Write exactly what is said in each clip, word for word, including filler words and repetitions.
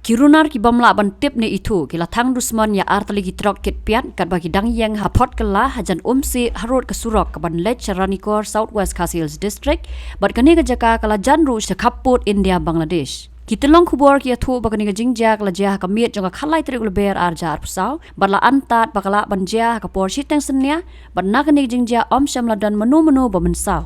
Ki runar ki bym lah ban tip ne ithuh ki la thang dusmon ïa artylli ki trok kit piat katba ki dang ïeng ha Photkylla hajan Umsieh harud ka surok kaban leit sha Ranikor, South West Khasi Hills District, bad kane ka jaka ka la jan ruh sha khappud India Bangladesh. Ki tyllong khubor ki ïathuh ba kane ka jingjia ka la jia ha ka miet jong ka khatlai tarik u Lber arhajar arphew saw bad la antad ba ka lah ban jia ha ka por shiteng synñia bad na kane ka jingjia ym shym la don mano mano ba mynsaw.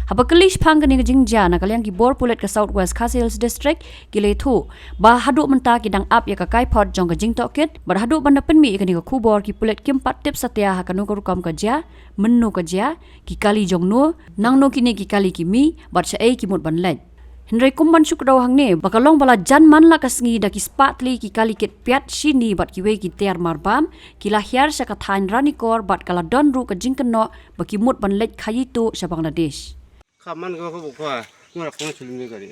Haba kylli shaphang kane ka jingjia na ka liang ki bor pulit ka South West Khasi Hills District ki la ïathuh ba haduh mynta ki dang ap ïa ka kaiphod jong ka jingtohkit bad haduh ban da pynmih ïa kane ka khubor ki pulit kim pat tip satia ha kano ka rukom ka jia, mynno ka jia, ki kali jong no, nangno kine ki kali ki mih bad shaei ki mut ban leit. Hynrei kum ban shu kdew hangne ba ka long ba la jan man la ka sngi da ki spah tylli ki kali kit piat shini bad kiwei ki tiar marbam ki la hiar sha ka thaiñ Ranikor bad ka la don ruh ka jingkynnoh ba ki mut ban leit khaii tuh sha Bangladesh. Ka man ka ba ka bukwa, ngora kong chulun ne kari.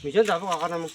Mi jan ta ba ka kana mo.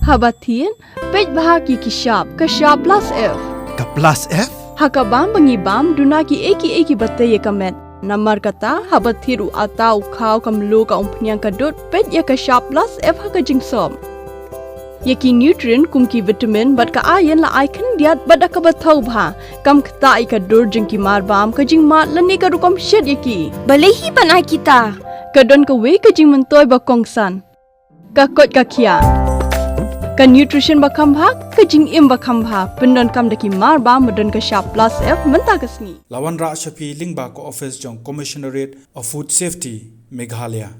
Haba thied, peit bha ïa ki shap, ka shap plus F. Ka plus F? Ha ka bam ba ngi bam, duna kiei kiei kiba tei ïa ka met. Namar kata, haba thied u atta, u khaw, ka mluh, ka umphniang, ka dud, peit ïa ka shap plus F ha ka jingsop. Ïa ki nutrient kum ki vitamin bad ka iron la ai khyndiat bad da kaba thaw bha. Kam ktah ïa ka dur jong ki marbam, ka jingmad lane ka rukom shet ïa ki. Balei hi ban ai kita? Ka don kawei ka jingmyntoi ba kongsan. Ka koit ka khiah. Ka nutrition ba kham bha, ka jingim ba kham bha. Pyndonkam da ki marbam ba don ka shap plus F mynta ka sngi. La wanrah sha phi lyngba ka office jong Commissionerate of Food Safety, Meghalaya.